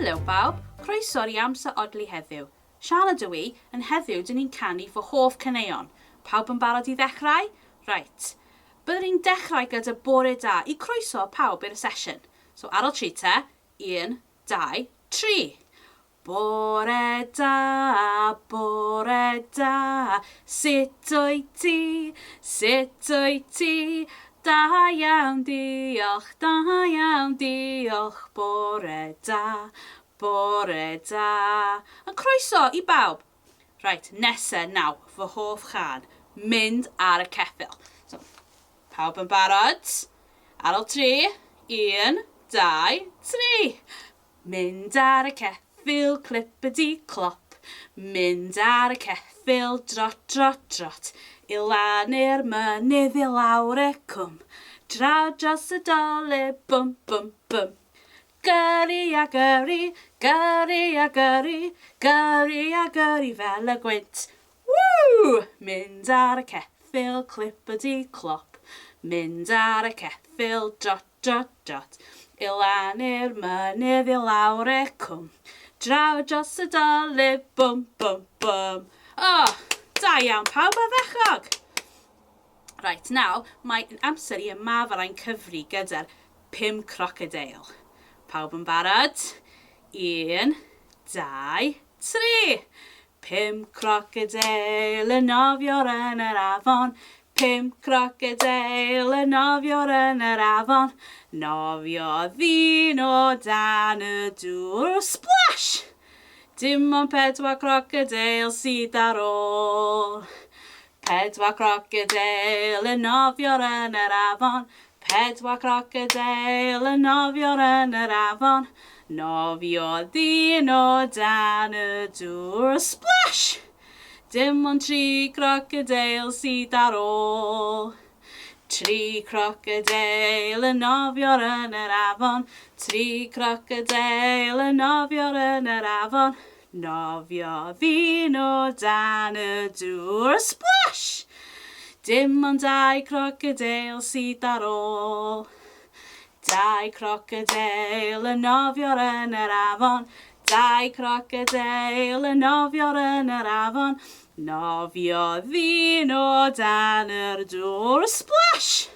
Helo bawb, croeso i Amser Odli heddiw. Sian ydw i, yn heddiw dyn ni'n canu fy hoff caneuon. Pawb yn barod i ddechrau? Reit. Byddwn ni'n dechrau gyda bore da i croeso pawb i'r sesiwn. So ar ôl tri te, un, dau, tri. Bore da, bore da, sut wyt ti, sut wyt ti? Da iawn, diolch, da iawn, diolch, bore da, bore da. Yn croeso i bawb. Reit, nesa naw, fy hoff chân, mynd ar y ceffyl. So, pawb yn barod? Ar ôl tri, un, dau, tri. Mynd ar y ceffyl, clipidi clop, Mynd ar y ceffyl, drot, drot, drot, I lan i'r mynydd, i lawr y cwm, Draw dros y dole, bwm, bwm, bwm. Gyrru a gyrru, gyrru a gyrru, Gyrru a gyrru fel y gwynt. Woo! Mynd ar y ceffyl, clipidi clop, Mynd ar y ceffyl, drot, Dot, dot. I lan i'r mynydd, i lawr y cwm. Draw dros y dolydd, bwm, bwm, bwm. O, oh, da iawn pawb ardderchog! Reit, nawr, mae'n amser i ymarfer ein cyfri gyda'r pum crocodeil. Pawb yn barod? Un, dau, tri! Pum crocodeil yn nofio'r yn yr afon, Pum crocodeil yn nofio'r yn yr afon, Nofiodd un o dan y dŵr, splash! Dim ond pedwar crocodeil sydd ar ôl. Pedwar crocodeil yn nofio'r yn yr afon, Pedwar crocodeil yn nofio'r yn yr afon, Nofiodd un o dan y dŵr, splash! Dim ond tri crocodeil sydd ar ôl. Tri crocodeil yn nofio'r yn yr afon, Tri crocodeil yn nofio'r yn yr afon, Nofiodd un o dan y dŵr, splash! Dim ond dau crocodeil sydd ar ôl. Dau crocodeil yn nofio'r yn yr afon, Dau crocodeil yn nofio'r yn yr afon, Nofiodd un o dan yr dŵr, splash!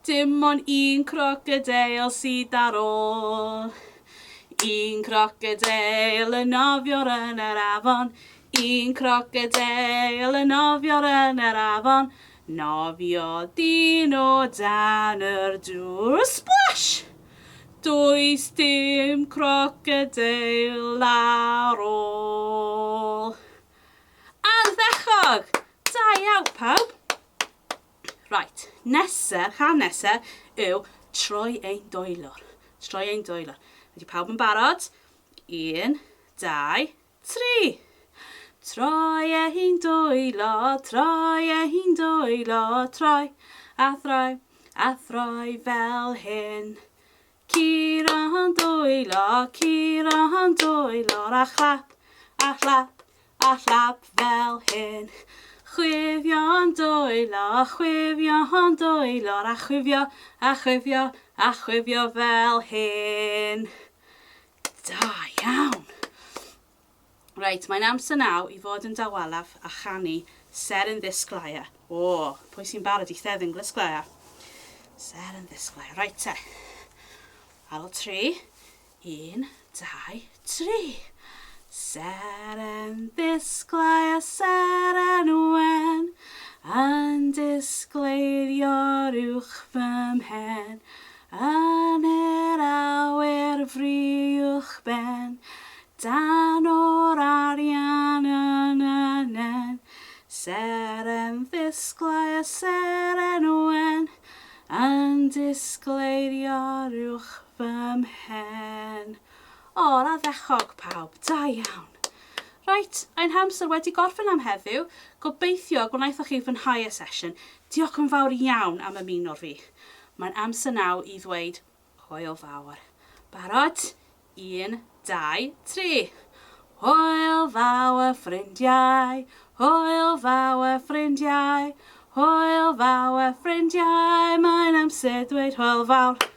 Dim ond un crocodeil sydd ar ôl. Un crocodeil yn nofio'r yn yr afon, Un crocodeil yn nofio'r yn yr afon, Nofiodd un o dan yr dŵr, splash! Does dim crocodeil ar ôl. Ardderchog! Da iawn pawb! Right, nesa, rhan nesa yw troi ein dwylor. Troi ein dwylor. Ydy pawb yn barod? Un, dau, tri. Troi ein dwylo, troi ein dwylo, troi a throi a throi fel hyn. Curo'n dwylo, curo'n dwylo, a chlap, a chlap, A chlap fel hyn. Chwifio'n dwylo, chwifio'n dwylo, a chwifio, a chwifio, a chwifio fel hyn. Da iawn. Reit, mae'n amser naw i fod yn dawelaf a chanu Seren Ddisglair. O, pwy sy'n barod i Seren Ddisglair? Seren Ddisglair. Reit te. Ar ôl tri, Un, dau, tri. Seren ddisglair, seren wen, yn disgleirio'r uwch fy mhen, yn yr awyr fri uwch ben, dan o'r arian yn y nen. Seren ddisglair, seren wen, yn disgleirio'r uwch fy mhen. O, ardderchog pawb, da iawn. Reit, ein hamser wedi gorffen am heddiw. Gobeithio gwnaethoch chi fwynhau y sesiwn. Diolch yn fawr iawn am ymuno fi. Mae'n amser naw i ddweud hwyl fawr. Barod? Un, dau, tri. Hwyl fawr ffrindiau, hwyl fawr ffrindiau, hwyl fawr ffrindiau, mae'n amser dweud hwyl fawr.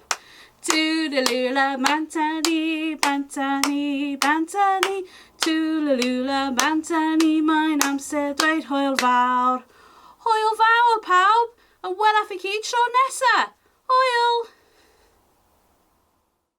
Tŵlalŵla, bant â ni, bant â ni, bant â ni. Tŵlalŵla, bant â ni, mae'n amser dweud hwyl fawr. Hwyl fawr, pawb, a welaf i chi tro nesa. Hwyl!